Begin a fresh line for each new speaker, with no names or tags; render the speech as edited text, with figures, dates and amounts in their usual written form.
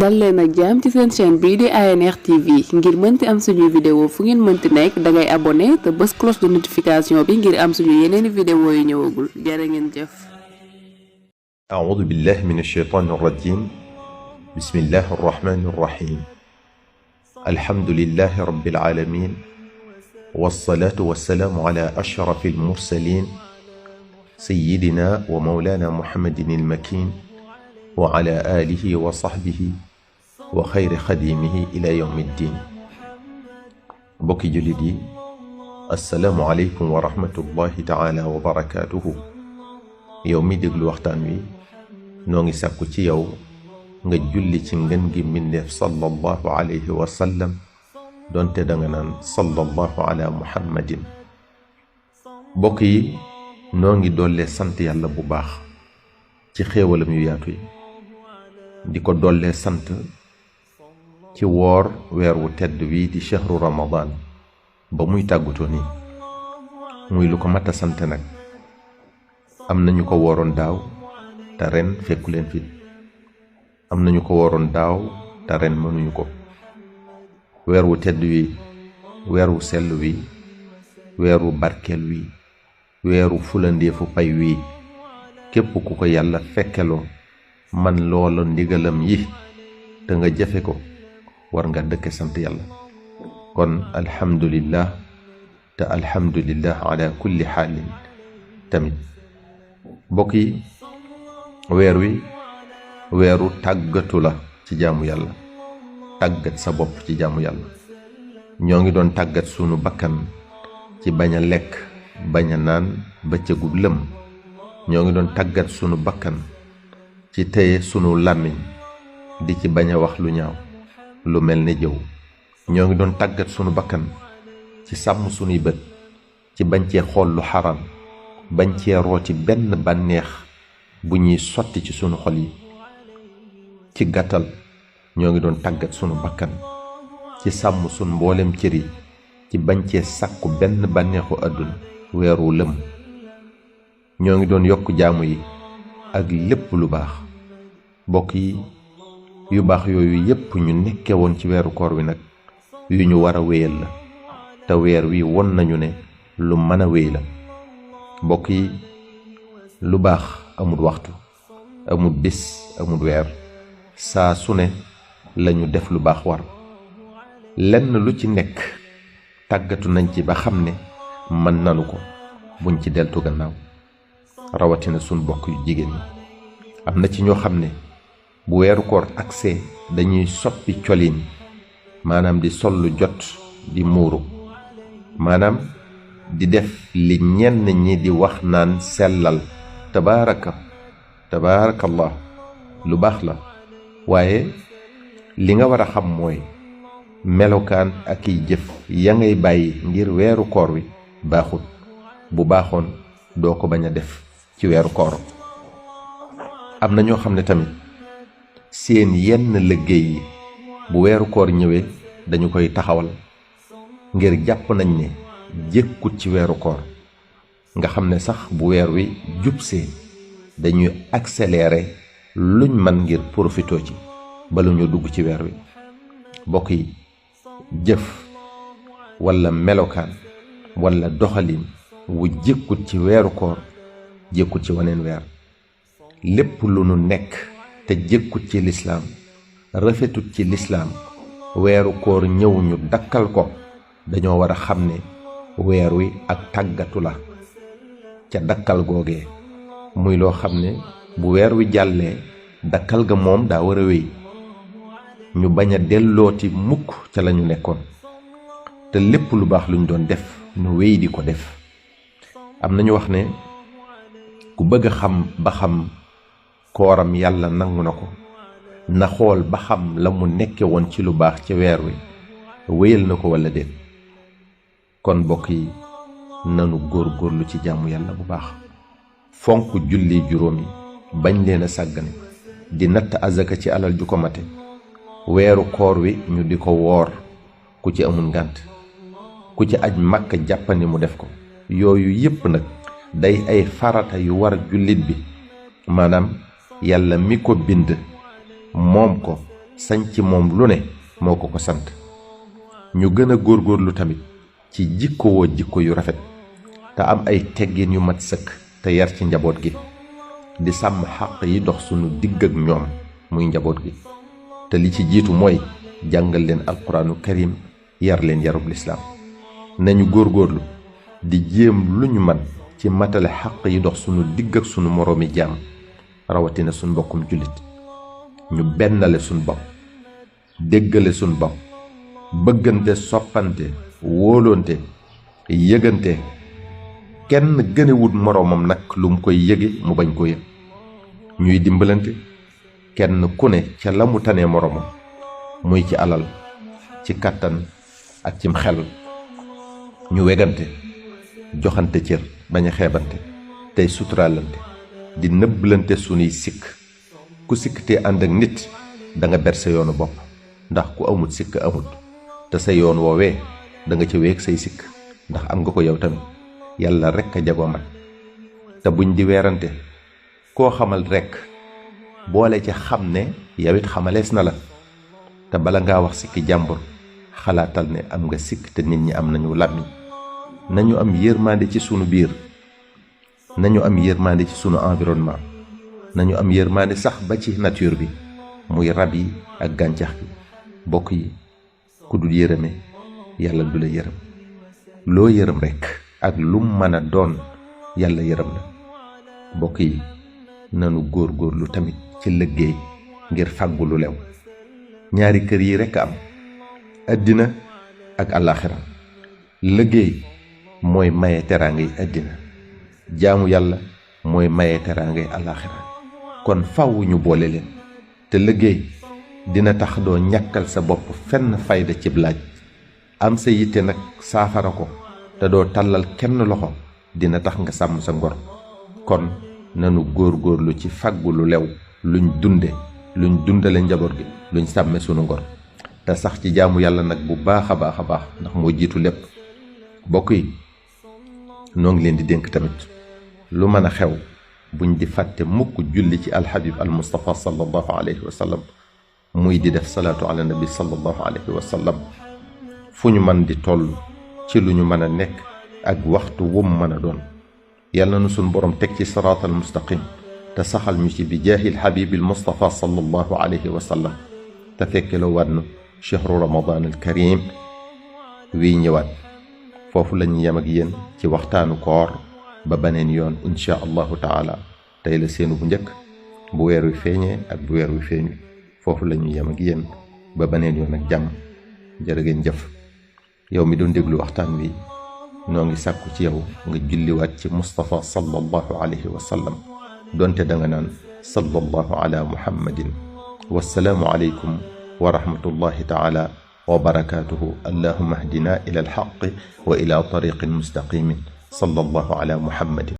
dal leen ak jàmm ci seen chaîne bii di ANR TV ngir mënti am suñuy vidéo fu ngeen mënti nekk dangay abonné te bës cloche de notification bi ngir am suñu yeneeni vidéo yu ñëwagul jërë ngeen jëf.
أعوذ بالله من الشيطان الرجيم بسم الله الرحمن الرحيم الحمد لله رب العالمين والصلاة والسلام على أشرف المرسلين سيدنا ومولانا محمد المكين وعلى آله وصحبه وخير خديمه إلى يوم الدين بوكي جلدي السلام عليكم ورحمة الله تعالى وبركاته يومي دقل وقتان وي نونغي ساكو تي يو nga julli ci ngeen gi mindeef sallallahu alayhi wa sallam donte da nga naan sallallahu ala muhammadin bokk yi noo ngi dolle sant yàlla bu baax ci xéewalam yu yaatu yi di ko dolle sant ci woor weer wu tedd wi di shahru ramadan ba muy tàggutoo nii muy lu ko mata sant nag am nañu ko wooroon daaw te ren fekku leen fi am nañu ko wooroon daaw te ren mënuñu ko weer wu tedd wi weer wu sell wi weer wu barkeel wi weeru fulandeefu pay wi képp ku ko yàlla fekkeloo man loolo ndigalam yi te nga jëfe ko war nga dëkke sant yàlla kon alhamdulillah te alhamdulillah ala kulli xaalin tamit mbokk yi weer wi weeru tàggatu la ci jaamu yàlla tàggat sa bopp ci jaamu yàlla ñoo ngi doon tàggat sunu bakkan ci bañ a lekk bañ a naan bëccëgu lëm ñoo ngi doon tàggat sunu bakkan ci téye sunu làmmiñ di ci bañ a wax lu ñaaw lu mel ni jëw ñoo ngi doon tàggat sunu bakkan ci sàmm sunuy bët ci bañ cee xool lu xaram bañ cee rooti benn bànneex bu ñuy sotti ci sunu xol yi ci gàttal ñoo ngi doon tàggat sunu bakkan ci sàmm sunu mboolem cër yi ci bañ cee sàkku benn bànneexu àdduna weeru lëm ñoo ngi doon yokk jaamu yi ak lépp lu baax bokk yi yu baax yooyu yépp ñu nekke woon ci weeru koor wi nag yu ñu war a wéyal la te weer wi won nañu ne lu mën a wéy la bokk yi lu baax amul waxtu amul bis amul weer saa su ne lañu def lu baax war lenn lu ci nekk tàggatu nañ ci ba xam ne mën nanu ko buñ ci deltu gannaaw rawatina sun bokk yu jigéen ñi am na ci ñoo xam ne bu weeru koor agsee dañuy soppi colin maanaam di sol lu jot di muuru maanaam di def li ñenn ñi di wax naan sellal tabaarakallah lu baax la waaye li nga war a xam mooy melokaan ak i jëf ya ngay bàyyi ngir weeru koor wi baaxut bu baaxoon doo ko bañ a def ci weeru koor am na ñoo xam ne tamit seen yenn liggéey yi bu weeru koor ñëwee dañu koy taxawal ngir jàpp nañ ne jékkut ci weeru koor nga xam ne sax bu weer wi jubsee dañuy accélérer luñ man ngir profito ci bala ñu dugg ci weer wi bokk yi jëf walla melokaan walla doxalin wu jékkut ci weeru koor jékkut ci waneen weer lépp lu nu nekk te jékkut ci lislaam rafetut ci lislaam weeru koor ñëw ñu dakkal ko dañoo war a xam ne weer wi ak tàggatu la ca dakkal googee muy loo xam ne bu weer wi jàllee dakkal ga moom daa war a wéy ñu bañ a dellooti mukk ca lañu nekkoon te lépp lu baax luñ doon def ñu wéy di ko def am nañu wax ne ku bëgg a xam ba xam kooram yàlla nangu na ko na xool ba xam la mu nekke woon ci lu baax ci weer wi wéyal na ko walla déet kon bokk yi nanu góorgóorlu ci jaamu yàlla bu baax fonk julli juróomi bañ leen a sàggane di natt azaka ci alal ju ko mate weeru koor wi ñu di ko woor ku ci amul ngànt ku ci aj màkk jàppani mu def ko yooyu yépp nag day ay farata yu war jullit bi maanaam yàlla mi ko bind moom ko sañ ci moom lu ne moo ko sant. ñu gën a góorgóorlu tamit ci jikkowoo jikko yu rafet te am ay teggin yu mat sëkk te yar ci njaboot gi di sàmm xàq yi dox sunu digg ak ñoom muy njaboot gi te li ci jiitu mooy jàngal leen alquraanu karim yar leen yarub lislaam. nañu góorgóorlu di jéem lu ñu man ci matale xàq yi dox sunu digg ak sunu moroomi jaam rawatina sunu mbokkum jullit. ñu bennale sunu bopp déggale sunu bopp bëggante soppante wóolonte yëgante kenn gënewut moroomam nag lu mu koy yëge mu bañ ko yëg. ñuy dimbalante kenn ku ne ca la mu tanee moroomam muy ci alal ci kàttan ak cim xel. ñu wegante joxante cër bañ a xeebante tey suturaalante di nëbbalante sunuy sikk. ku sikk te ànd ak nit da nga ber sa yoonu bopp ndax ku amut sikk amut te sa yoon woowee da nga ca weeg say sikk ndax am nga ko yow tamit yàlla rekk a jagoo mat. te buñ di weerante koo xamal rekk boole ca xam ne yow it xamalees na la. te bala ngaa wax sikki jàmbur xalaatal ne am nga sikk te nit ñi am nañu làmmiñ. nañu am yërmande ci sunu biir nañu am yërmande ci sunu environnement nañu am yërmande sax ba ci nature bi muy rab yi ak gàncax gi. bokk yi ku dul yërëme yàlla du la yërëm. loo yërëm rekk ak lum mën a doon yàlla yërëm la. bokk yi nanu góorgóorlu tamit ci liggéey ngir fàggu lu lew. ñaari kër yi rekk am àddina ak àllaaxira. liggéey mooy maye teraangay àddina jaamu yàlla mooy maye teraangay àllaaxira. kon fàww ñu boole leen. te liggéey dina tax doo ñàkkal sa bopp fenn fayda cib laaj. am sa yitte nag saafara ko te doo tàllal kenn loxo dina tax nga sàmm sa ngor. kon nanu góorgóorlu ci fàggu lu lew luñ dundale njaboot gi luñ sàmme sunu ngor te sax ci jaamu yàlla nag bu baax a baax a baax ndax moo jiitu lépp. bokk yi noo ngi leen di dénk tamit lu mën a xew buñ di fàtte mukk julli ci alxabib al mustafa sallallahu alayhi wa sallam muy di def salaatu ala nabi sallallahu alayhi wa sallam fu ñu mën di toll ci lu ñu mën a nekk ak waxtu wum mën a doon. yàlla na suñ borom teg ci siraatal mustaqim te saxal ñu ci bi jaahil xabibil mustafa sallallahu alayhi wa sallam te fekke la waat nu chehru ramadan al karim wiy ñëwaat. foofu la ñu yem ak yéen ci waxtaanu koor ba beneen yoon insha allahu taala. tey la seenu bu njëkk bu weer wi feeñee ak bu weer wi feeñu foofu la ñu yem ak yéen ba beneen yoon ak jàmm. jërë ngeen jëf. yow mi doon déglu waxtaan wi noo ngi sàkku ci yow nga julliwaat ci Mustafa sallallahu alayhi wa sallam donte da nga naan sallallahu ala muhammadin. wassalaamu aleykum wa rahmatullahi taala wa barakaatuhu. allahumma ahdina ila alxaqi wa ila tariqin mustaqimin sallallahu ala muhammadin.